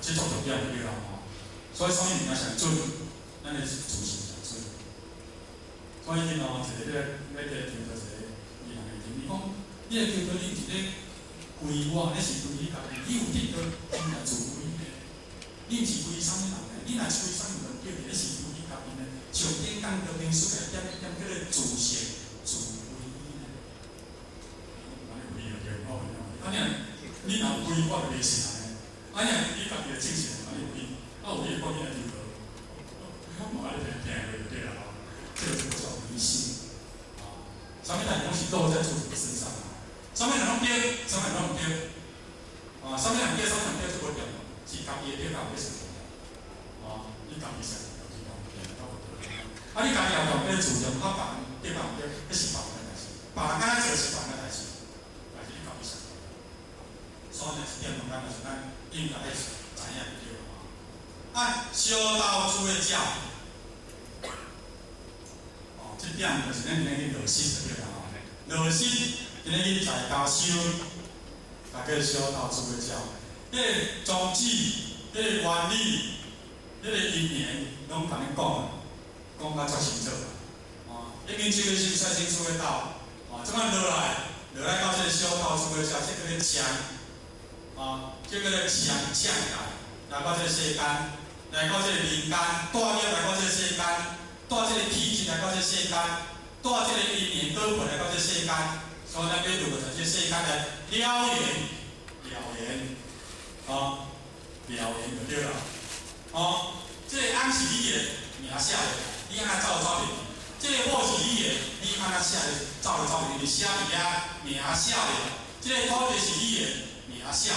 這足重點對啦吼。所以啥物物件上準，咱的自信上準。所以因哦，一个咧咧咧聽到一個伊人會聽，伊講，你會求道，你毋是咧歸我，你是歸你家己，你有得到真正自歸的，你毋是歸啥物人的，你若是歸啥物人叫你是歸你家己的。上頂講到頂世界點點叫做自性自歸呢？按呢有理就對，我問你，啊你若歸我就袂信安呢，啊你若你家己的正信，按呢有理，啊有理講你來求道，我按呢聽聽就對啦吼，這個就叫迷信啊。啥物代誌攏是落在自己身上啊，啥物人攏對，啥物人攏毋對，啊，啥物人對，啥物人對，這無重要，是家己的對較有上重要，啊，你家己上重要，啊，你家己也用這個自重，啊，別人對較毋對，彼是別人的代誌，別人敢若做是別人的代誌，但是你家己上重要。所以呢，這點中間就是咱應該知影就對了。啊，小道諸的教，哦，這點就是咱今日去落實就對啦吼。落實今日去在家修，大家小道諸的教，彼個宗旨、彼個原理、彼個因緣，攏共恁講，講甲足清楚。哦，已經這個是說清楚的道，哦，這擺落來，落來到這個小道諸的教，這叫做將，啊，這叫做將將來，來到這個世間，來到這個人間，帶業來到這個世間，帶這個氣質來到這個世間，帶這個因緣果報來到這個世間，所以咱要入在這個世間來了緣，了緣，啊，了緣就對啦。哦，這個翁是你的名寫的，你按怎走就走入去；這個某是你的，你按怎寫的走就走入去，寫佇遐名寫的。這個土地是你的名寫的，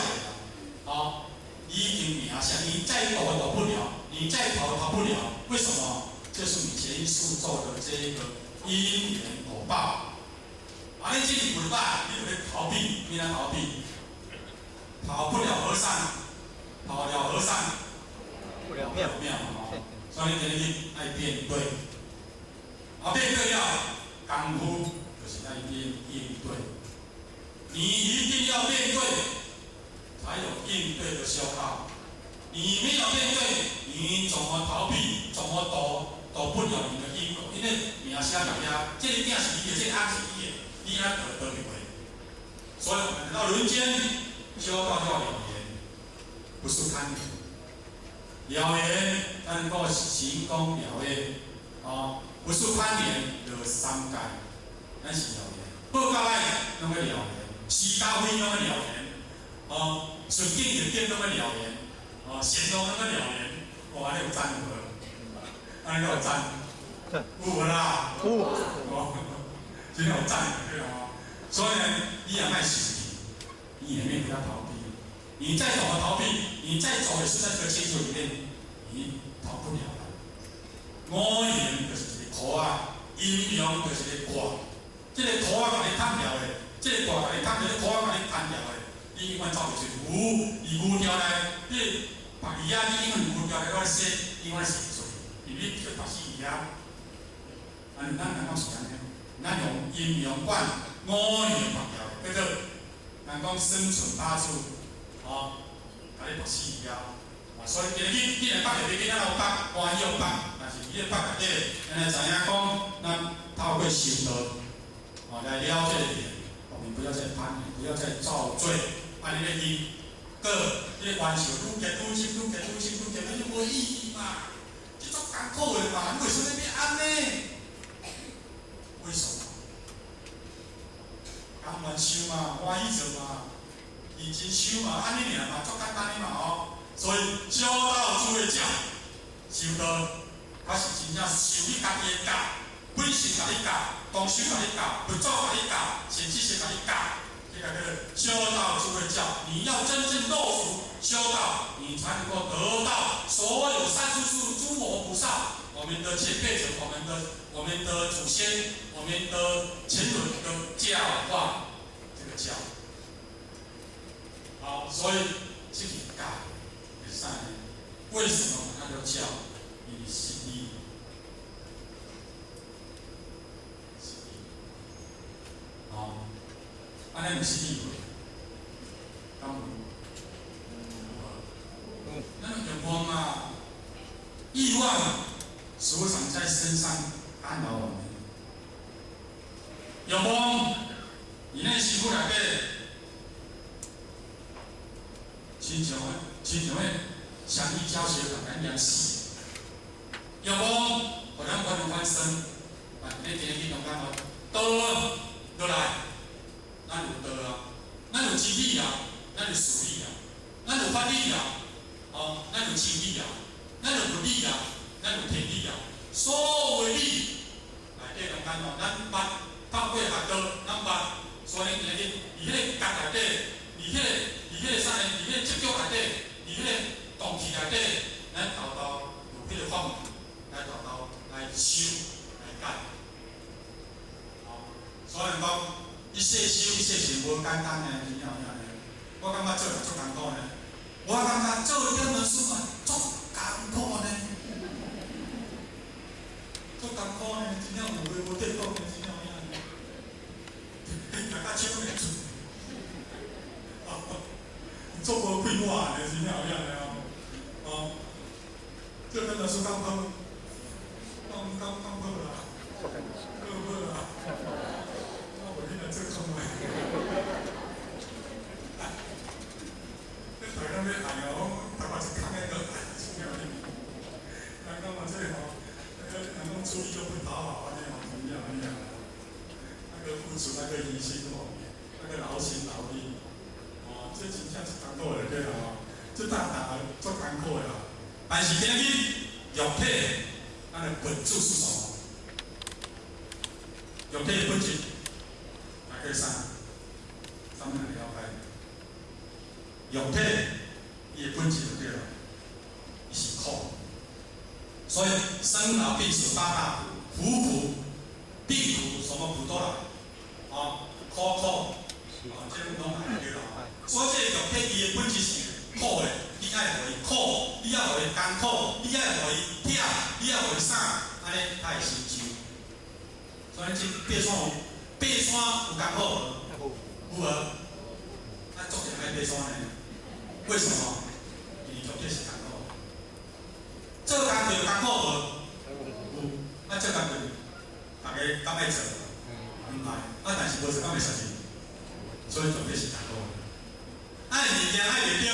哦，你已經名寫，你再躲躲不了，你再逃逃不了。為什麼？這是你前世做的這一個因緣果報。啊，你這裡不拜，你就咧逃避，你來逃避，跑不了和尚，跑了和尚，不了廟廟吼。所以你今日愛面對，啊，面對了功夫就是愛練應對，你一定要面對，才有應對的消耗。你沒有面對，你怎麼逃避，怎麼躲，躲不了你的因果。因為名寫佇遐，這個囝是你的，這個翁是你的，你按怎躲躲袂過。所以我們來到人間，修道叫了緣，不是攀緣。了緣才能夠行功了業，哦，不是攀緣就三界，咱是了緣。報教愛攏欲了緣，施家費攏欲了緣，哦，順境逆境攏欲了緣，哦，善惡攏欲了緣。哇，按呢有讚無？按呢有讚？有無啦？有。哦，真有讚對哦。所以呢，你也莫生氣，你也免不要逃避。你再怎麼逃避，你再走也是在這個星球裡面，你逃不了的。五行就是一個箍仔，陰陽就是一個卦。這個箍仔共你綁牢的，這個卦共你綁牢，這個箍仔共你牽牢的，你永遠走袂出。牛佇牛牢內，你縛魚仔，你永遠佇牛牢內我洗，永遠洗袂出去，因為你叫縛死魚仔。啊，咱人講是按呢，咱用陰陽管五行縛牢的，叫做人講生存八字，哦，共你縛死魚仔。啊，所以今日既然縛會袂緊，咱有縛，歡喜予縛，但是佇這縛內底，咱來知影講，咱透過修道，哦，來了這個緣，我們不要再攀緣，不要再造罪，按呢咧因果，這個冤仇愈結愈深，愈結愈深，愈結，那就無意義嘛，這足艱苦的嘛，你為什麼欲按呢？為什麼？甘願受嘛，歡喜做嘛，認真修嘛，按呢爾嘛，足簡單的嘛吼。所以小道諸的教，修道，較是真正受你家己的教，本性共你教，同修共你教，佛祖共你教，善知識共你教，這個叫做小道諸的教。你要真正落實修道，你才能夠得到所有善知識諸佛菩薩，我們的前輩者，我們的祖先，我們的前人的教化，這個教。好，所以這個教是啥呢？為什麼它叫教？因為是理，是理。哦，按呢有失理無？敢有？有無？欲望時常在身上干擾我們。欲望，佇咱身軀內底，親像親像彼相依交相共咱淹死。欲望，予咱煩煩生，啊，你今日去中間哦，道落來，咱有道啊，咱有真理啊，咱有事理啊，咱有法理啊，哦，咱有情理啊，咱有物理啊，咱有天理啊，所有的理內底中間哦，咱捌透過學道，咱捌，所以今日佇彼個覺內底，佇彼個啥呢？佇彼個執著內底，佇彼個動氣內底，咱沓沓有彼個法門來沓沓來修來解。哦，所以講一切修一切行無簡單呢，真正有影呢。我感覺做人足艱苦呢，我感覺做點門師嘛足艱苦呢，足艱苦呢，真正有話無得講呢，真正有影呢。大家手會出，足無快活呢，真正有影呢哦。哦，做點門師敢好？敢敢敢好啦？好好啦？我無你來做創話。你大家欲愛哦，台灣一空的都愛，真正有影。人講嘛，這個吼，那個人講出力就不討好，按呢吼，真正有影。那個付出，那個犧牲哦，那個勞心勞力，哦，這真正是艱苦的對啦吼，這逐項足艱苦的啦。但是今日肉體，咱的本質是什麼？肉體的本質，大家啥？啥物人了解？肉體伊的本質就對了，伊是苦。所以生老病死八大苦，苦苦、病苦，什麼苦都來，啊，苦苦，啊，這攏來對啦。所以這個肉體伊的本質是苦的，你愛予伊苦，你愛予伊艱苦，你愛予伊疼，你愛予伊啥，按呢才會成就。所以這爬山有爬山有艱苦無？有無？啊，足濟愛爬山呢？為什麼？因為肉體是艱苦。做工課有艱苦無？有。啊，做工課，逐家敢愛做？毋愛。啊，但是無做敢會實現？所以肉體是艱苦。愛物件愛袂著，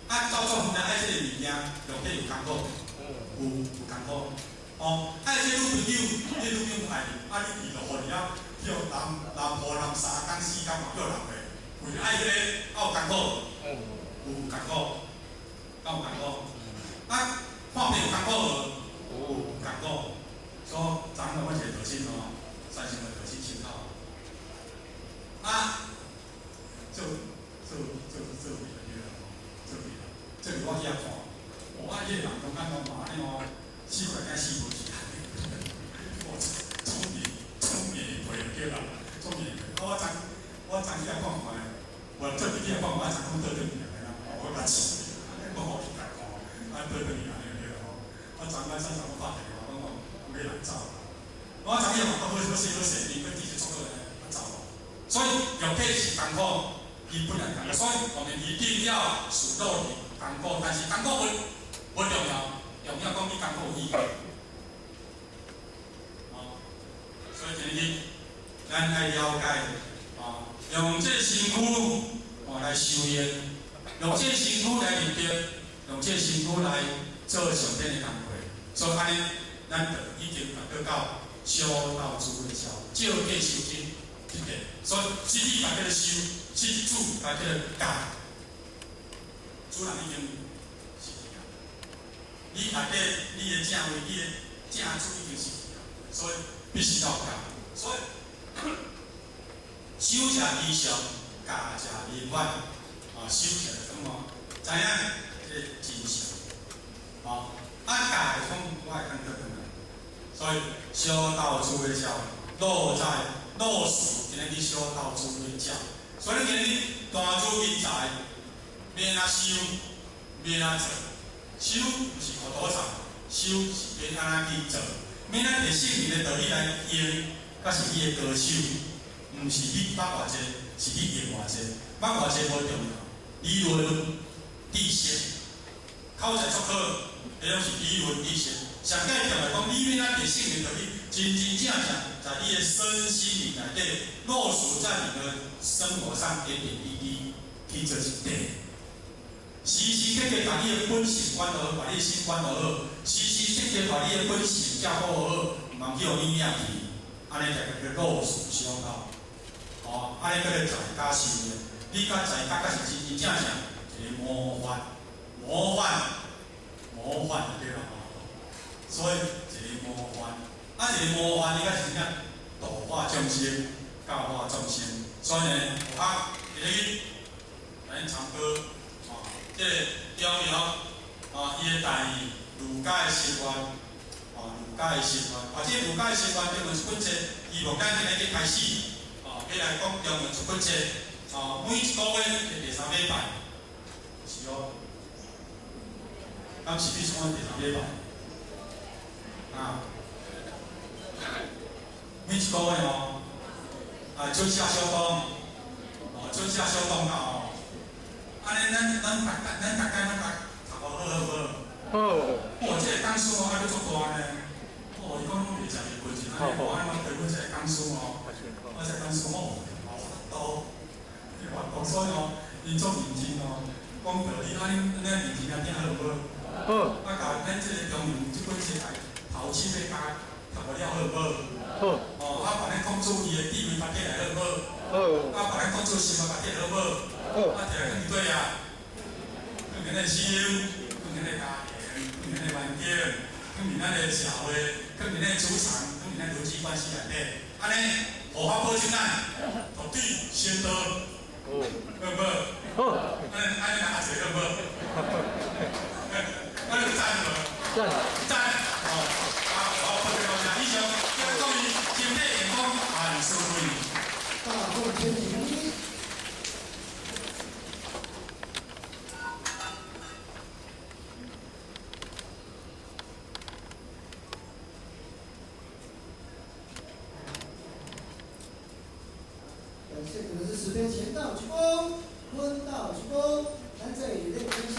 啊，走足遠愛這個物件，肉體有艱苦，有艱苦。哦，愛這女朋友，這女朋友愛你，啊，你去就予伊啊，叫南南部南3工4工嘛叫人袂，為著愛彼個，啊有艱苦無？有艱苦，敢有艱苦？啊，看病有艱苦無？有艱苦。所以昨昏我一個道親吼，三星的道親親口，啊，做做做做戲就對啦吼，做戲啦，做戲我去遐看，哇，啊，彼個人中間攏嘛按呢吼，死過來死無去啊！我聰明聰明皮就對啦，聰明皮。啊，我昨去遐看看，我做佇去遐看，我昨講倒轉去安尼啦，我較試，我好去家看，啊倒轉去按呢對啦吼。我昨晚上昨我拍電話講講，有個人走啦。我昨日嘛講好好勢好勢，伊閣直接創做來走。所以肉體是艱苦，伊本來艱苦，所以我們一定要使肉體艱苦，但是艱苦無重要，重要講你艱苦有意義。哦，所以今日咱愛了解，哦，用這個身軀哦來修煉，用這個身軀來立德，用這個身軀來做上天的工課，所以按呢，咱就已經達到小道智慧超，照計修真，對不對？所以這理嘛叫做修，這主嘛叫做教，主人已經失去啊。你內底你的正位，你的正主已經失去啊，所以必須要教。所以修者理想，教者明法。啊，修者就講哦，知影這個真相。哦，啊教就講我會看倒轉來。所以小道智慧教，落在落實今日去小道智慧教。所以今日大主人才，欲按怎修，欲按怎做。修毋是口頭禪，修是欲按怎去做。欲按怎摕聖人的道理來用，才是你的高手。毋是你捌偌濟，是你用偌濟。捌偌濟無重要，理論、知識，口才足好，彼攏是理論知識。上蓋重來講，你欲按怎聖靈道理，真真正正在你的身心靈內底落實在你的生活上點點滴滴去做一塊。時時刻刻共你的本性管好，共你的心管好，時時刻刻共你的本性照顧好，毋通去予你掠去，按呢才叫做老實相告。哦，按呢叫做在家修煉。你佮在家才是真真正正一個模範，模範，模範就對啦吼。所以一個模範，啊一個模範，你才是真正度化眾生，教化眾生。所以呢，啊，今日來唱歌，哦，這個中庸啊，伊的大意儒家的習慣，哦，儒家的習慣，啊，這個儒家的習慣中文出本冊，希望咱今日去開始，哦，欲來講中文出本冊，哦，每一個月的第三禮拜，是哦，敢是必須講第三禮拜？啊，每一個月哦，啊，春夏秋冬，哦，春夏秋冬啊哦，按呢，咱逐工攏讀讀好好無？好。哦，這個講師哦，愛閣足大呢。哦，伊講攏袂食袂困是按呢，我按呢對阮這個講師哦，我這個講師哦，好多，伊話講所以哦，𪜶足認真哦，講道理，按呢，咱認真仔聽好無？好。啊，共咱這個中庸這本冊來頭七尾加讀了好無？好。哦，啊，共咱講主伊的地位發起來好無？好。啊，共咱講主生活發起來好無？好。啊，摕來囥佇佗啊？囥佇咱的心，囥佇咱的家庭，囥佇咱的環境，囥佇咱的社會，囥佇咱的職場，囥佇咱人際關係內底，按呢，護法保證咱，獨對仙道，好。好無？好。按呢按呢阿濟好無？按呢讚無？讚。讚。哦，啊，好，多謝多謝，以上，祝各位身體健康，萬事如意。大眾天靈。感謝可能是十天前道鞠躬，坤道鞠躬，咱這裡認真。